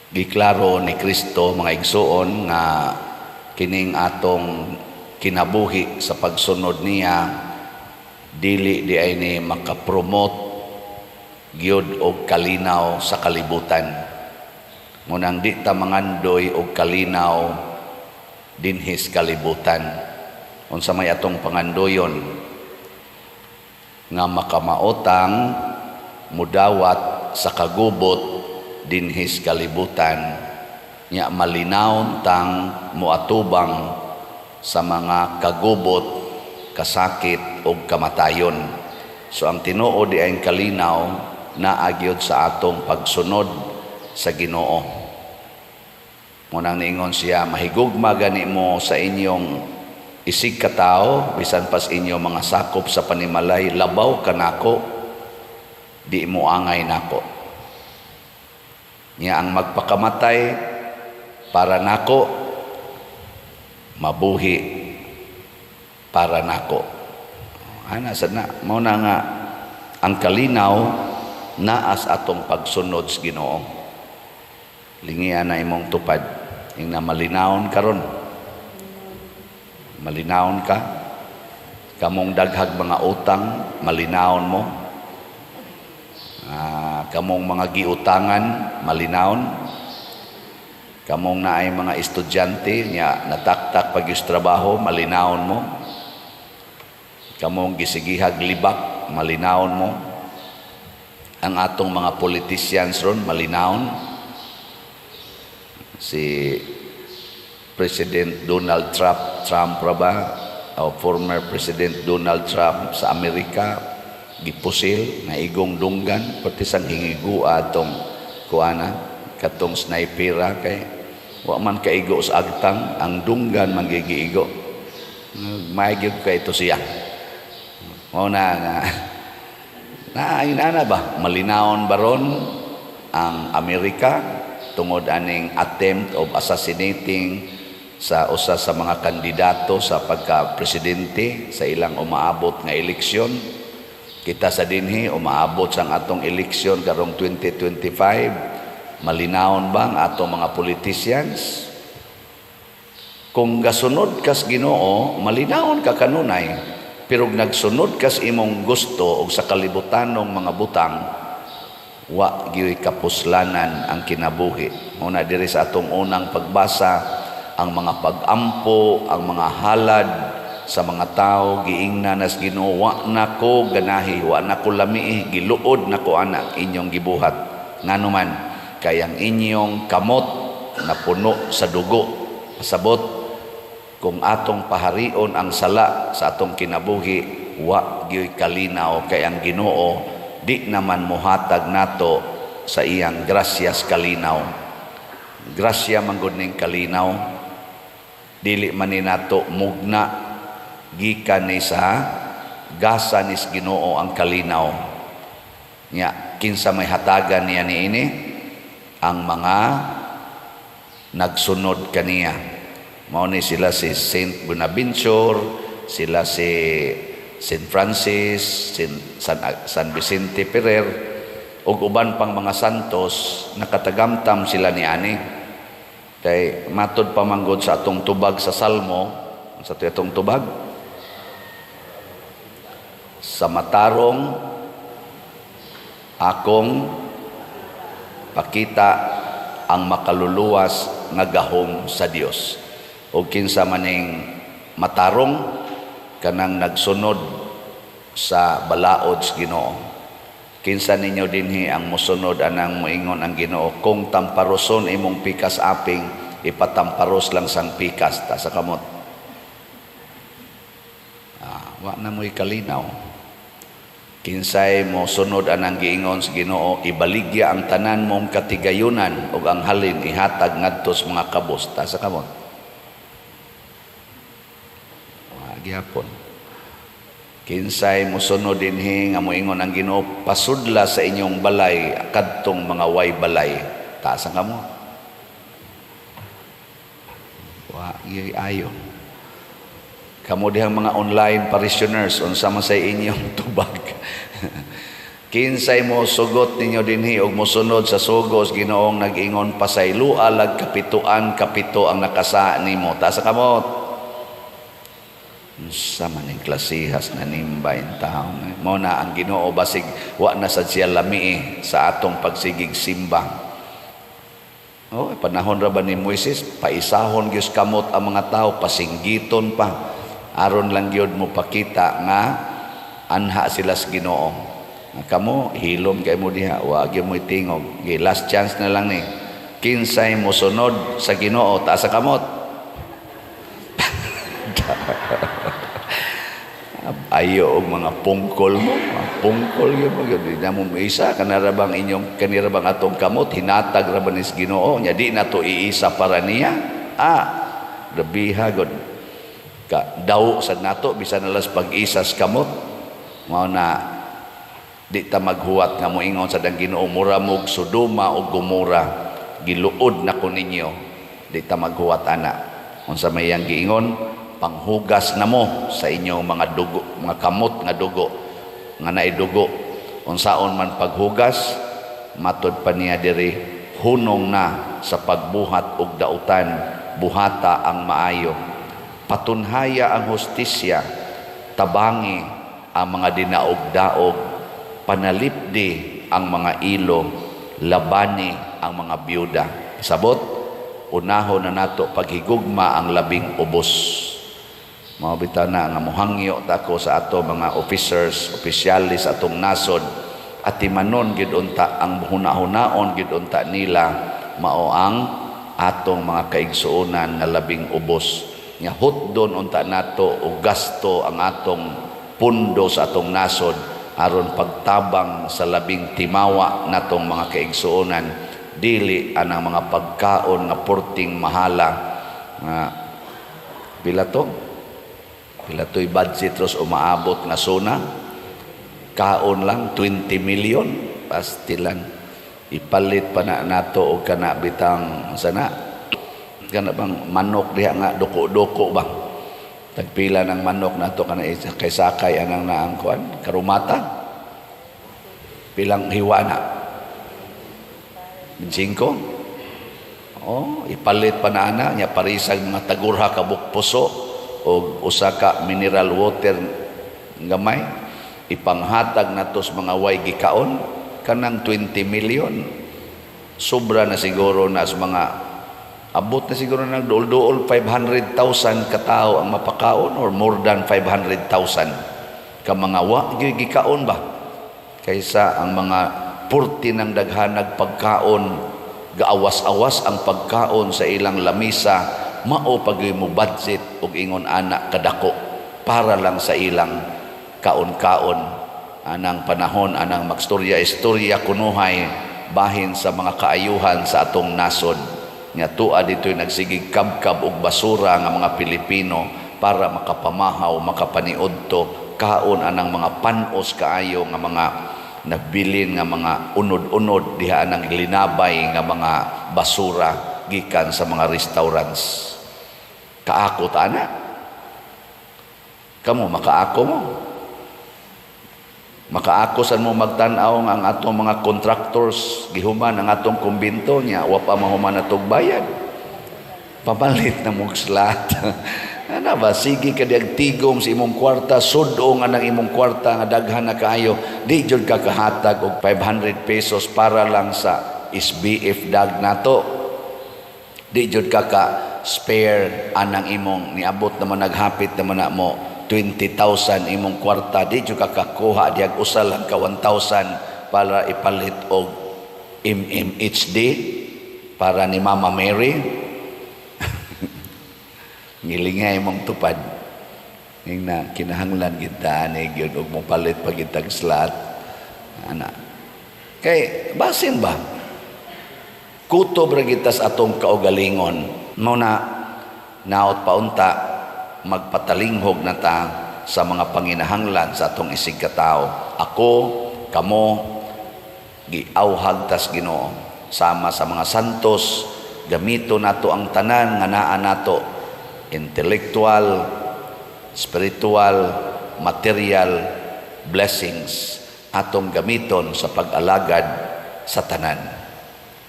Giklaro ni Kristo, mga igsuon, nga kining atong kinabuhi sa pagsunod niya dili diay ni makapromote gyud og kalinaw sa kalibutan. Munang di ta mangandoy og kalinaw dinhis kalibutan. Unsa may atong pangandoyon? Nga makamaotang mudawat sa kagubot dinhis kalibutan, nya malinawon tang moatubang sa mga kagubot, kasakit ug kamatayon. So ang tinuod di ay kalinaw naa gyud sa atong pagsunod sa Ginoo. Munang niingon siya, "Mahigugma gani mo sa inyong isig katawo bisan pas inyong mga sakop sa panimalay, labaw kanako, di mo angay nako. Nya ang magpakamatay para nako, mabuhi para nako." Ana sad na, mao na nga ang kalinaw naa sa atong pagsunod sa Ginoo. Lingian na imong tupad. Ingna, "Malinawon karon." Malinawon ka. Kamong daghag mga utang, malinawon mo. Kamong mga giutangan, malinawon. Kamong naay mga estudyante nya nataktak pag trabaho, malinawon mo. Kamong gisigihag libak, malinawon mo. Ang atong mga politicians ron, malinawon. Si President Donald Trump, Trump ra ba? O former President Donald Trump sa Amerika, gipusil, naigong dunggan, pati sang hingigua atong kuana, katong snipera kay wa man kaigo sa agtang, ang dunggan magigiigo. May gyud kay ito siya. Mao na nga na inana ba, malinawon baron ang Amerika tungod aning attempt of assassinating sa usa sa mga kandidato sa pagka-presidente sa ilang umaabot nga eleksyon. Kita sa dinhi, umaabot sang atong eleksyon karong 2025, malinawon ba ang atong mga politicians? Kung gasunod kas Ginoo, malinawon ka kanunay. Pero nagsunod kas imong gusto og sa kalibutanong mga butang, wa gyuy kapuslanan ang kinabuhi. Muna diri sa atong unang pagbasa, ang mga pag-ampo, ang mga halad sa mga tao, giingna nas Ginoo, "Wa na ko ganahi, wa na ko lamii, giluod na ko ana inyong gibuhat. Ngano man kay ang inyong kamot napuno sa dugo." Pasabot, kung atong paharion ang sala sa atong kinabuhi, wa gyuy kalinaw, kay ang Ginoo di naman mohatag nato sa iyang grasyas kalinaw. Grasya man gud ning kalinaw, dili man ni nato mugna, gikan ni sa gasa nis Ginoo ang kalinaw. Nya kinsa may hatagan niya niini? Ang mga nagsunod kaniya. Mao ni sila si Saint Bonaventure, sila si Saint Francis, San Vicente Ferrer ug uban pang mga santos, nakatagamtam sila ni ani. Kay matod pa manggod sa atong tubag sa Salmo, sa atong tubag, "Sa matarong akong pakita ang makaluluwas nga gahom sa Dios." O kinsa maning matarong? Kanang nagsunod sa balaod sa Ginoo. Kinsa ninyo dinhi ang mosunod anang moingon ang Ginoo, "Kung tamparoson imong pikas aping, ipatamparos lang sang pikas"? Ta sa kamot. Wa na mo'y kalinaw. Kinsay mo sunod anang giingon sa Ginoo, "Ibaligya ang tanan mong katigayunan ug ang halin ihatag ngadto sa mga kabos"? Ta sa kamot. Wa gyapon. Kinsay mosunod dinhi nga moingon ang Ginoo, "Pasudla sa inyong balay kadtong mga way balay"? Taas ang kamot. Wa gyud ayo. Kamo dihang mga online parishioners, unsa man sa inyong tubag? Kinsay mo sugot ninyo dinhi og mosunod sa sugos Ginoong nag-ingon, "Pasaylua lag kapituan kapito ang nakasa nimo"? Taas sa kamot. Unsa man ning klasihas na nimba in taon? Mo na ang Ginoo, basig wa na sad siya lami eh, sa atong pagsigig simba. Oh, panahon ra ba ni Moises, paisahon gyud kamot ang mga tao, pasinggiton pa aron lang gyud mo pakita nga anha sila sa Ginoo. Nga kamo, hilom kay mo diha, wa gyud mo itingog. Gi last chance na lang ni. Kinsay mosunod sa Ginoo, taas sa kamot. Ayo og mga pungkol mo, mga pungkol gyud mo gyud. Di na mo maisa kanara bang inyong, kanira bang atong kamot hinatag ra ba ni sa Ginoo nya di na to iisa para niya? Ah, grabiha gud ka daw sad nato bisan alas pag-isas kamot. Mao na di ta maghuwat nga moingon sa dang Ginoo, "Mura mog Sodoma o Gomora, giluod na ko ninyo." Di ta maghuwat ana. Unsa may iyang giingon, "Panghugas na mo sa inyong mga dugo, mga kamot nga dugo, nga naay dugo." Unsaon man paghugas? Matod pa niya diri, "Hunong na sa pagbuhat og dautan, buhata ang maayo, patunhaya ang hustisya, tabangi ang mga dinaog-daog, panalipdi ang mga ilo, labani ang mga byuda." Sabot, unahon na nato paghigugma ang labing ubos. Mao bitaw na nga mohangyo ta ko sa ato mga officers, opisyalis atong nasod, atimanon gid unta ang huna-hunaon gid unta nila mao ang atong mga kaigsuonan nga labing ubos, nga hutdon unta nato og gasto ang atong pundo sa atong nasod aron pagtabang sa labing timawa natong mga kaigsuonan, dili anang mga pagkaon nga porting mahala, nga pila to, pila to'y budget ros umaabot nga SONA, kaon lang 20 million, pastilan. Ipalit pa na nato og kana bitang sana, kana bang manok diha nga duko-duko ba, tagpila ng manok nato kana kay sakay anang naang kuan karumata, pilang hiwa na, 5. Oh, ipalit pa na ana nya, parisag mga tagurha ka puso og usa ka mineral water gamay, ipanghatag nato sa mga way gikaon. Kanang 20 million, sobra na siguro na sa mga, abot na siguro ng duol-duol 500,000 katao ang mapakaon or more than 500,000 ka mga wa gyud gikaon ba, kaysa ang mga purti ng daghanag pagkaon, gaawas-awas ang pagkaon sa ilang lamisa, mao pag mo budget og ingon ana kadako para lang sa ilang kaon-kaon anang panahon anang magstorya-istorya kunuhay bahin sa mga kaayuhan sa atong nasod, nga tua dito'y nagsigig kabkab og basura nga mga Pilipino para makapamahaw, makapaniudto, kaon anang mga panos kaayo nga mga nabilin nga mga unod-unod diha anang linabay nga mga basura gikan sa mga restaurants. Kaako ta ana. Kamo, makaako mo? Makaako san mo magtan-aw nga ang atong mga contractors gihuman ang atong kumbinto niya, wa pa mahuman atong bayad? Pamalit na mong slot. Ana ba, sige ka diag tigom sa imong kwarta, sud-o nga nang imong kwarta nga daghan na kaayo, di jud ka kahatag og 500 pesos para lang sa SBF dag nato. Di jud ka ka spare anang imong niabot naman, naghapit naman na mo 20,000 imong kwarta, di jud ka kakuha diag usa lang ka 1,000 para ipalit og MMHD para ni Mama Mary. Ngilingay mong tupad ning na kinahanglan kita ani gyud og mopalit pa kitag slot ana, kay basin ba kutob ra kita sa atong kaugalingon. Mo na naot paunta magpatalinghog na ta sa mga panginahanglan sa atong isig katao. Ako, kamo, giawhag tas Ginoo sama sa mga santos, gamito nato ang tanan nga naa nato, intellectual, spiritual, material blessings. Atong gamiton sa pag-alagad sa tanan.